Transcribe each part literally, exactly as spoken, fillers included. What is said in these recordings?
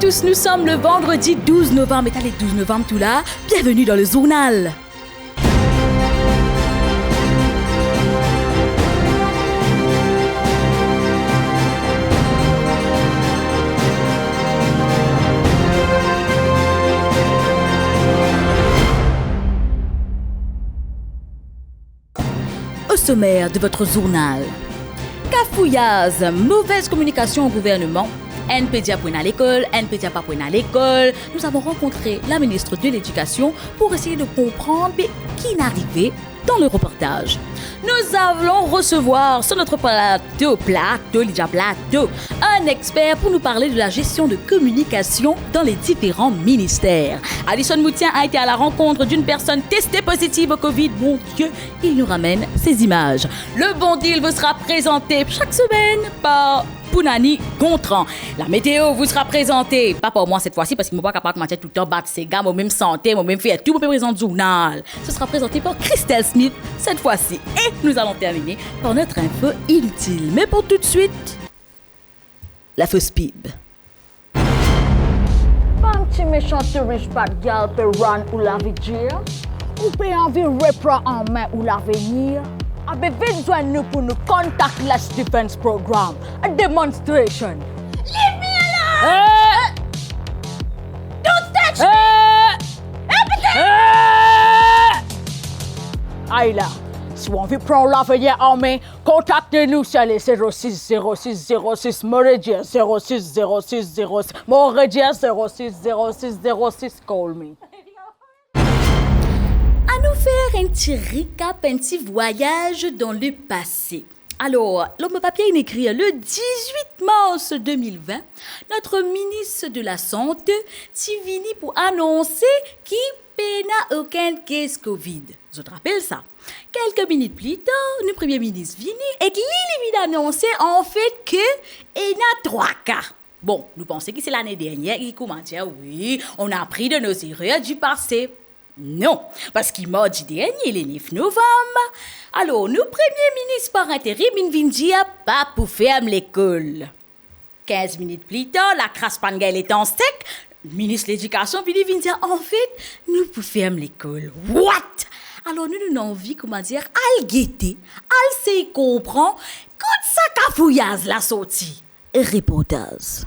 Tous, nous sommes le vendredi douze novembre, et allez, douze novembre, tout là, bienvenue dans le journal. Au sommaire de votre journal, kafouyaz, mauvaise communication au gouvernement. Enn pe dir pou ena lekol, enn pe dir pa pou ena lekol. Nous avons rencontré la ministre de l'Éducation pour essayer de comprendre, mais qui n'arrivait dans le reportage. Nous allons recevoir sur notre plateau, plateau, li dir plateau, un expert pour nous parler de la gestion de communication dans les différents ministères. Alison Moutien a été à la rencontre d'une personne testée positive au covid. Mon Dieu, il nous ramène ces images. Le Bon Deal vous sera présenté chaque semaine par Pounani Gontran. La météo vous sera présentée, pas par moi cette fois-ci, parce que mo pa kapav koumans toultan bat sega, mo mem sante, mo mem fer tou, mo pe prezant zournal. Ce sera présenté par Christelle Smith cette fois-ci. Et nous allons terminer par notre info inutile. Mais pour tout de suite, la fausse pub. Bann ti mesan touris bat gyal pe rann ou lavi dir, ou pe anvi repran an me ou lavenir, abe vinn zwenn nou pou nou contactless defense program, a demonstration. Leave me alone! Eh! Don't touch me! Eh! Eh, putain! Eh! Ay la, si ou anvi pran ou lavenir an me, kontakte nou, se le zero six zero six zero six, mo redir zero six zero six zero six, mo redir zero six zero six zero six, call me. Anou fer enn ti recap, enn ti vwayaz dan lepase. Alor, lor mo papie inn ekrir, le dix-huit mars deux mille vingt, notre ministre de la Santé ti vini pou anonse ki pena okenn kes covid. Zot rapel sa? Kelke minit pli tar, nou Premie Minis vini ek li, li vinn anonse anfet ke ena trwa ka. Bon, nou panse ki se lane dernier ki koumadir, wi, on a appris de nos erreurs du passé. Non, parski mardi dernie, le nef novam, alor nou Premie Minis par interim inn vinn dir pa pou ferm lekol. Kinz minit pli tar, lakras pa'nn gagn letan sek, Minis Ledikasion vini vinn dir, anfet, nou pou ferm lekol. What? Alor nou, nou anvi, koumadir, al gete, al sey konpran kot sa kafouyaz la sorti. Reportaz.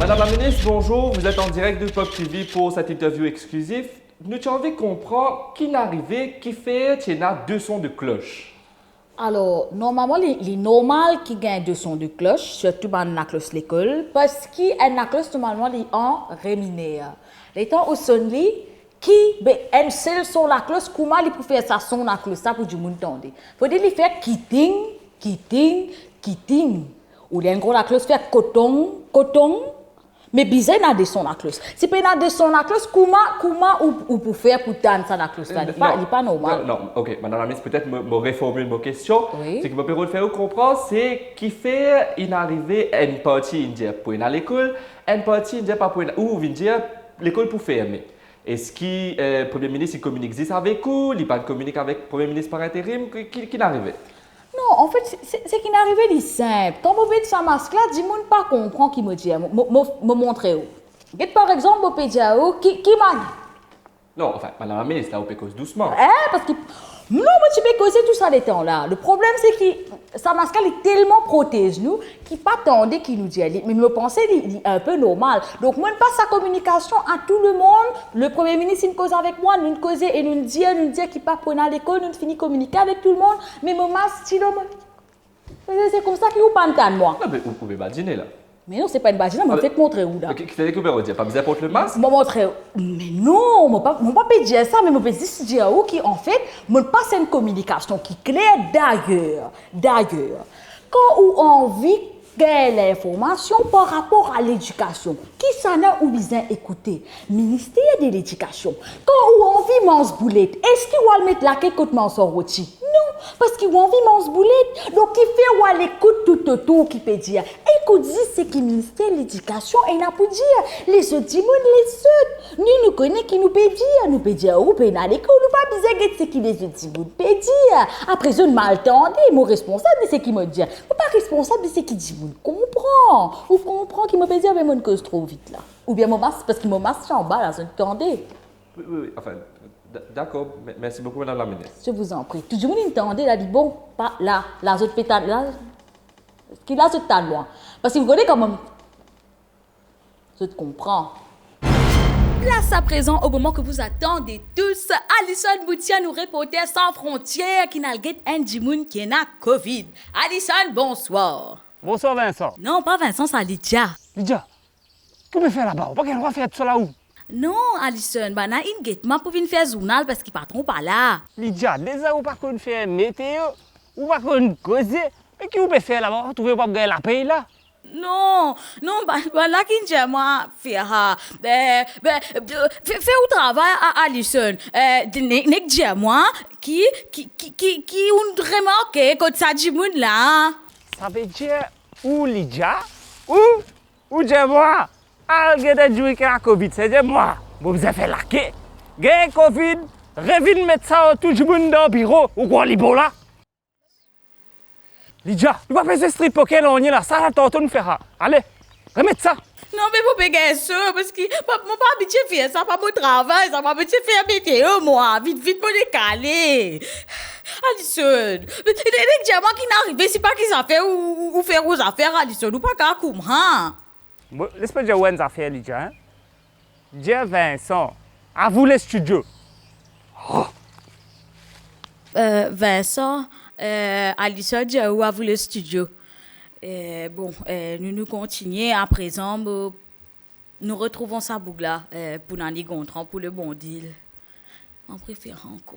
Madame la ministre, bonjour. Vous êtes en direct de Pop T V pour cette interview exclusive. Nou ti anvi konpran ki inn arive, kifer ti ena de son de kloch. Alor, normalman, li, li normal ki gagn de son de kloch, sirtou bann laklos lekol, parski enn laklos, normalman, li an reminer. Letan ou sonn li, ki, be, enn sel son laklos, kouma li pou fer sa son laklos la pou dimoun tande? Fode li fer kiting, kiting, kiting. Oubien enn gro laklos fer kotong, kotong. Me bizin ena de son laklos. Si pena de son laklos, kouma, kouma ou, ou pou fer pou tann sa laklos la? Li pa, li pa normal. Non, non, ok, Madame la Ministre, petet mo, mo reformil mo kestion. Wi. Seki mo pe refer ou konpran, se kifer inn arive enn parti inn dir pou ena lekol, enn parti inn dir pa pou ena, ou vinn dir lekol pou ferme. Eski, eh, Premie Minis, li kominik zis avek ou, li pa'nn kominik avek Premie Minis par interim, ki, ki, ki inn arive? Non, anfet, se, se, seki inn arive, li sinp. Kan mo met sa mask la, dimoun pa konpran ki mo dir. Mo, mo, mo, mo montre ou. Get, par exanp, mo pe dir ou, ki, ki mani? Non, anfin, Madame la Ministre, la ou pe koz dousman. Eh, parski, non, mo ti pe koze tou sa letan la. Le problem, se ki sa mask la, li telman protez nou, ki pa tande ki nou dir li, me mo panse li, li inpe normal. Donk, mo inn pas sa kominikasion a tou lemonn. Le Premie Minis inn koz avek mwa, nou inn koze e nou inn dir, nou inn dir ki pa pou ena lekol, nou inn fini kominike avek tou lemonn, me mo mask ti lor mo. Se, se koumsa ki ou pa'nn tann mwa. Non, me ou, ou pe badine la. Me non, se pa enn badinaz, mo fek montre ou la. Ok, setadir ki ou pe redir, pa bizin port le mask? Mo montre ou. Me non, mo pa, mo pa pe dir sa, me mo pe zis dir ou ki, anfet, mo pas enn kominikasion ki kler. Dayer, dayer, kan ou anvi gagn linformasion par rapor a ledikasion, kisannla ou bizin ekoute? Minister de Ledikasion. Kan ou anvi manz boulet, eski ou al met lake kot manz roti? Non, parski ou anvi manz boulet. Donk, kifer ou al ekout toutotour ki pe dir? Ekout zis seki Minister Ledikasion ena pou dir. Lezot dimoun, lezot. Nou, nou kone ki nou pe dir. Nou pe dir ou pena lekol, nou pa bizin get seki lezot dimoun pe dir. Apre zot mal tande, mo responsab de seki mo dir. Mo pa responsab de seki dimoun konpran. Non, ou konpran ki mo pe dir, me mo'nn koz tro vit la. Oubien mo mask, parski mo mask ti anba la, zot tande. Wi, wi, wi, anfin, d-, dakor, me-, mersi boukou, madam la minis. Je vous en prie. Tou dimoun inn tande la, li bon, pa la, la zot pe tann la, ki la zot tann mwa. Parski zot kone kan mem, zot konpran. Place à présent au moment que vous attendez tous, Alison Boutia, nou reporter san frontier, ki'nn al get enn dimoun ki ena covid. Alison, bonswar. Bonswar, Vincent. Non, pa Vincent, sa Lydia. Lydia, ki ou pe fer laba? Ou pa gagn drwa fer tousala ou? Non, Alison, bann-la inn get mwa pou vinn fer zournal parski patron pa la. Lydia, deza ou pa konn fer meteo, ou pa konn koze, me ki ou pe fer laba? Ou trouve ou pa pou gagn lapey la? Non, non, ba-, bann-la ki'nn dir mwa fer sa. Be, be, be, fer, fer ou travay, a, Alison. Eh, de-, ne-, nek dir mwa ki, ki, ki, ki, ki ou'nn remarke kot sa dimoun la. Savedir ou Lydia, ou, ou dir mwa, al get enn dimoun ki ena covid, savedir mwa, mo bizin fer lake. Gagn covid, revinn met sa lor tou dimoun dan biro, ou krwar li bon la? Lydia, nou pa pe zwe street poker nanye la, sa la tanto nou fer sa. Ale, remet sa. Non, me mo pe gagn so, parski pa, mo pa abitie fer sa, pa mo travay sa, mo abitie fer meteo mwa, vit, vit mo dekale. Alison, me, me, me, dir mwa ki'nn arive, si pa ki zafer ou, ou, ou fer ou zafer, Alison, ou pa kav koumsa. Bon, les mo dir ou enn zafer, Lydia, hein. Dir Vincent, à vous les studios. Oh. Euh, Vincent, euh, Alison dir ou à vous les studios. Euh, bon, euh, nou, nou kontinie, aprezan, mo, nou retrouv sa boug la, euh, pou nou al Gontran pou le bon deal. Mo prefer ankor.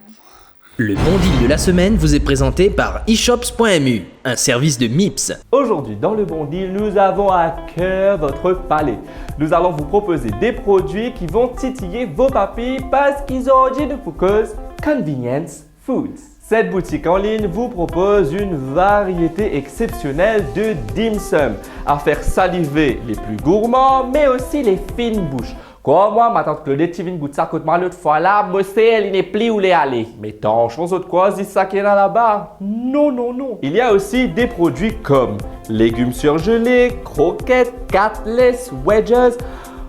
Le bon deal de la semaine vous est présenté par e shops point m u, un service de Mips. Aujourd'hui, dans le bon deal, nous avons à cœur votre palais. Nous allons vous proposer des produits qui vont titiller vos papilles parski zordi nou pou koz convenience foods. Cette boutique en ligne vous propose une variété exceptionnelle de dim sum, à faire saliver les plus gourmands, mais aussi les fines bouches. Krwar mwa, matant Claudette ti vinn gout sa kot mwa lot fwa la, mo sel, li nepli oule ale. Me atansion, zot krwar zis sa ki ena laba? Non, non, non. Il y a aussi des produits comme légumes surgelés, croquettes, cutlets, wedges.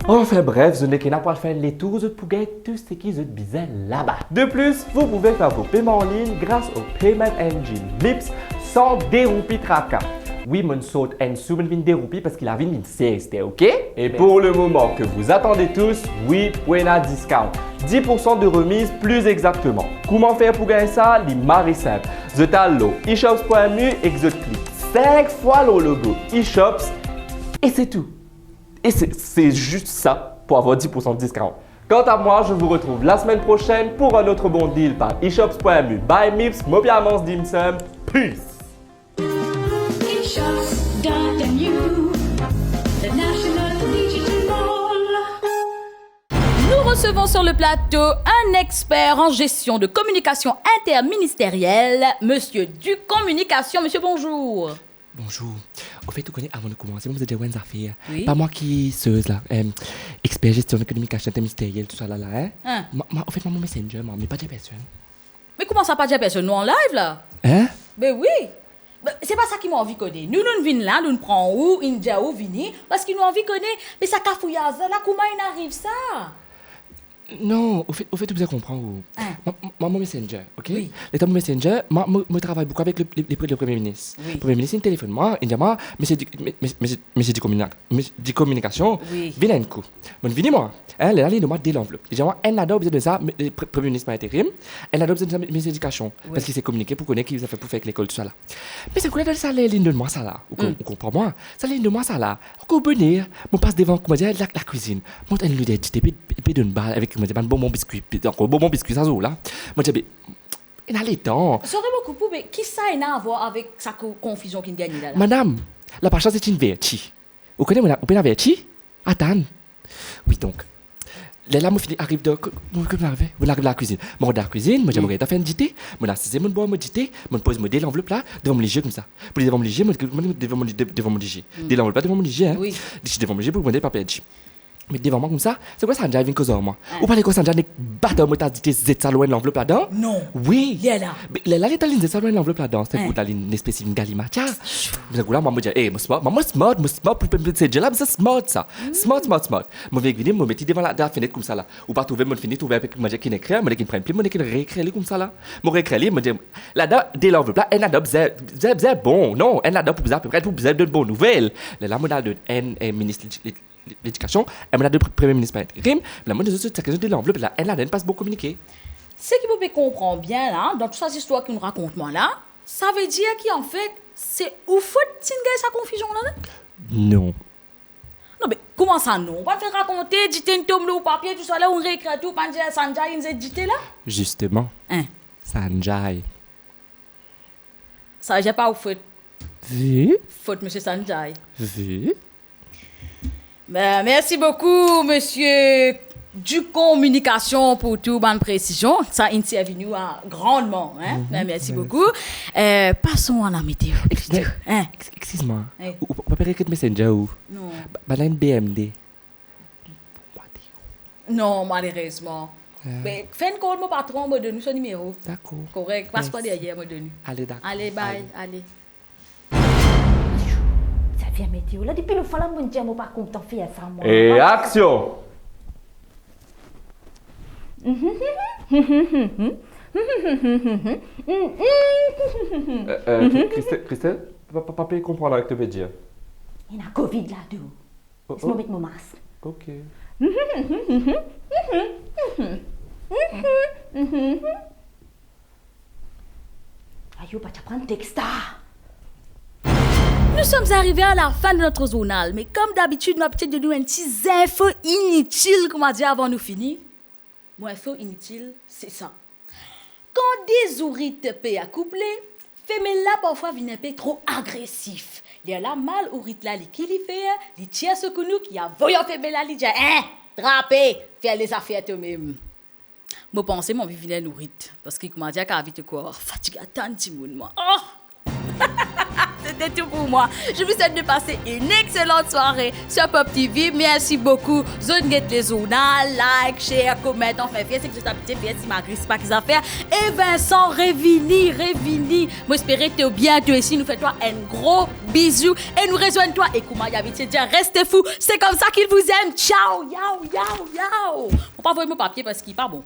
Enfin bref, zot nek ena pou al fer enn letour, zot pou gagn tou seki zot bizin laba. De plus, vous pouvez faire vos paiements en ligne grâce au Payment Engine Mips san de roupi traka. Wi, mo'nn sort enn sou, mo'nn vinn de roupi parski lavi vinn ser, ok? Et pour le moment que vous attendez tous, wi, pou ena discount. Dix pour cent de remise plus exactement. Kouma fer pou gagn sa? Li mari sinp. Zot al lor e shops point m u ek zot klik sink fwa lor logo e shops e c'est tout. Et c'est, c'est juste ça pour avoir dix pour cent de discount. Quant à moi, je vous retrouve la semaine prochaine pour un autre bon deal par e shops point m u by Mips. Mo pe al manz dim sum. Peace. E shops dot m u, the National Digital Mall. Nous recevons sur le plateau un expert en gestion de communication interministérielle, monsieur Ducommunication. Monsieur, bonjour. Bonjour. Anfet, ou kone, avan nou koumanse, mo bizin dir ou enn zafer. Wi. Pa mwa ki soz la, em, exper gestion de communication interministérielle, tousala la, hein? Hein. Ma, ma, anfet, mwa, mo Messenger, mwa, me pa dir personn. Me kouma sa pa dir personn? Nou an live la. Hein? Be wi. Be, se pa sa ki mo anvi kone. Nou, nou vinn la, nou pran ou, inn dir ou vini, parski nou anvi kone, me sa kafouyaz la, la, kouma inn ariv sa? Non, anfet, anfet, ou bizin konpran ou. Hein. Mwa, mwa, mo Messenger, ok? Wi. Letan mo Messenger, mwa, mo, mo travay boukou avek le, le, le, le Premie Minis. Wi. Premie Minis, inn telefonn mwa, inn dir mwa, misie Di-, mi-, mi-, misie, misie Dicommunica-, misie Dicommunication, wi, vinn enn kou. Mo'nn vini mwa, hein, lerla li donn mwa de lanvlop. Li dir mwa, enn ladan ou bizin donn sa, mi-, eh, pre-, Premie Minis par interim, enn ladan ou bizin donn sa, misie Ledikasyon. Wi. Parski se kominike pou kone ki zafer pou fer ek lekol, tousala. Me sa kou la, sa ler linn donn mwa sa la. Ou kon-, mm, ou konpran mwa? Sa ler linn donn mwa sa la. Ankor boner, mo pas devan, kouma dir, la, lakwizinn. Mo tann enn loder dite pe, pe, pe donn bal avek, kouma dir, bann bonbon biskwi, pe, ankor bonbon biskwi sa zour la. Mo dir, be, ena letan. Sore mo koup ou, be, ki sa ena a vwar avek sa ko-, konfizion ki'nn gagn la la? Madam, la pa shanse ti inn verti. Ou kone, mo ena, ou pena verti? Atann. Wi, donk, lerla mo fini ariv dan, ko-, mo, kouma mo arive? Mo ariv lakwizinn. Mo rant dan lakwizinn, mo dir, mo, mm, gagn tan fer enn dite. Mo'nn asize, mo'nn bwar mo dite, mo'nn poz mo de lanvlop la devan mo lizie koumsa. Pou li devan mo lizie, mo, mo, devan mo li-, de-, devan mo lizie. Mm. De lanvlop la devan mo lizie, hein. Wi. Li ti devan mo lizie pou mo pa perdi. met devan mwa koumsa, se kwa Sanjay vinn koz ar mwa? Hein. Ou pa le kwa Sanjay nek baton mo ta dite zet sa lor enn lanvlop ladan? Non. Wi. Lerla. Be, lerla li ta linn zet sa lor enn lanvlop ladan, se Hein. Pou ta linn espesi vinn galimatya. Be, kouma la, mwa, mo dir, "Eh, mo smart, mwa, mo smart, mo smart, pou, pou, pou, se dir la, bizin smart sa. Smart, smart, smart." Mo vinn vini, mo met li devan la, la fenet koumsa la. Ou pa trouve, mo fini trouve enpe kouma dir ki nek kre, mo nek pran plim, mo nek rekre li koumsa la. Mo rekre li, mo dir, "Ladan, de lanvlop la, enn ladan bizin, bizin, bizin bon, non, enn ladan pou bizin apepre, pou bizin donn bon nouvel." Lerla, mo al donn enn, eh, minis ledi-, ledi-, ledikasion, enn mo al donn pre-, premie minis par interim, la, mo donn zot sa kazon de lanvlop la, enn ladan pa bon kominike. Seki mo pe konpran bien la, dan tou sa zistwar ki ou rakont mwa la, savedir ki, anfet, se ou fot si inn gagn sa konfizion la, non? Non. Non, be, kouma sa non? Ou pa finn rakonte, dite inn tom lor papie, tousala, ou rekre tou, pa dir Sanjay inn zet dite la? Zisteman. Hein. Sanjay. Sa, se pa ou fot. Wi. Fot misie Sanjay. Wi. Ben, mersi boukou, misie Ducommunication, pou tou bann presizion. Sa inn servi nou, a, grandman, hein. Mhm, ben, mersi boukou. Euh, passons à la météo, plito, hein. Ex-, excuse-moi. Wi. Ou, ou, ou pa pe rekret Messenger ou? Non. Ba, ba la enn B M D. Non, malerezman. Ah. Be, fer enn call mo patron, mo donn ou so nimero. Dakor. Korek, pas par deryer, mo donn ou. Ale, dakor. Ale, bye, ale. Ale. Sa vinn Météo la, depi lefwa la, mo dir mo pa kontan fer sa, mwa. Et action! Euh, euh, Christelle, Christelle, pa, pa, pa pe konpran la ki to pe dir. Ena covid la, tou. Oh, oh. Les mo met mo mask. Ok. Ayo, pa ti pran texta. Nous sommes arrivés à la fin de notre journal, mais comme d'habitude, nou abitie donn ou enn ti zinfo initil, kouma dir, avan nou fini. Mo info initil, se sa. Kan de zourit pe akouple, femel la parfwa vinn inpe tro agresif. Lerla mal ourit la, li ki li fer? Li tir so kounouk, li avoy ar femel la, li dir, "Hein, trape, fer lezafer tomem." Mo panse mo anvi vinn enn ourit, parski kouma dir, kav vit kor, fatige atann dimoun mwa. Oh! C'était tout pour moi. Je vous souhaite de passer une excellente soirée sur Pop T V. Merci beaucoup. Zot get le zournal, like, share, comment, anfin, fer seki zot abitie fer, si magri, si pa ki zafer. E Vincent, revini, revini. Mo espere to bien, to osi, nou fer twa enn gro bizou e nou rezwenn twa. E kouma li abitie dir, reste fou, c'est comme ça qu'il vous aime. Ciao, yao, yao, yao. Mo pa voy mo papie parski pa bon.